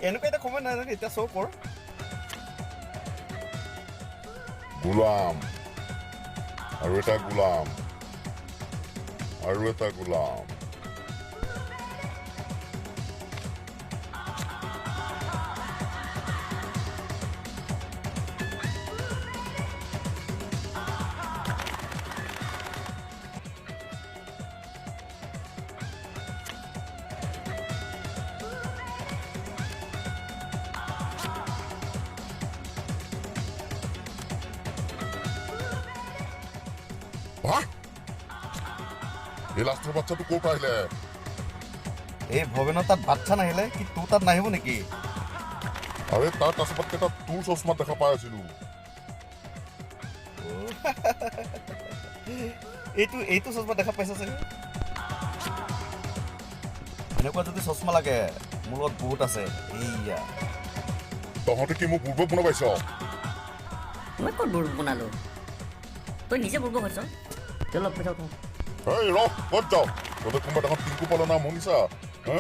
এনেকুৱা এটা সময় নাই জানো, এতিয়া শ্ব' কৰ। গোলাম আৰু এটা গোলাম আৰু এটা গোলাম। হা? এই লাষ্টৰ বাচ্চাটো ক'ৰ পৰা আহিলে? এই ভৱেনৰ তাত বাচ্চা নাহিলে কি তোৰ তাত নাহিব নেকি? আৰে তাৰ তাচপাতকেইটা তোৰ চশমাত দেখা পাই আছিলো। এইটো চশমা দেখা পাইছা চাগে? এনেকুৱা যদি চশমা লাগে মোৰ লগত বহুত আছে। এইয়া তহঁতে কি মোক বুৰ্বক বনাব পাইছ? মই ক'ত বুৰ্বক বনালো? তই নিজে বুৰ্বক হৈছ। চল পইচা উঠাও। এই ৰ, ক'ত যাওঁ? তহঁতে কোনোবা এখন টিংকু পালৰ নাম শুনিছা? হা?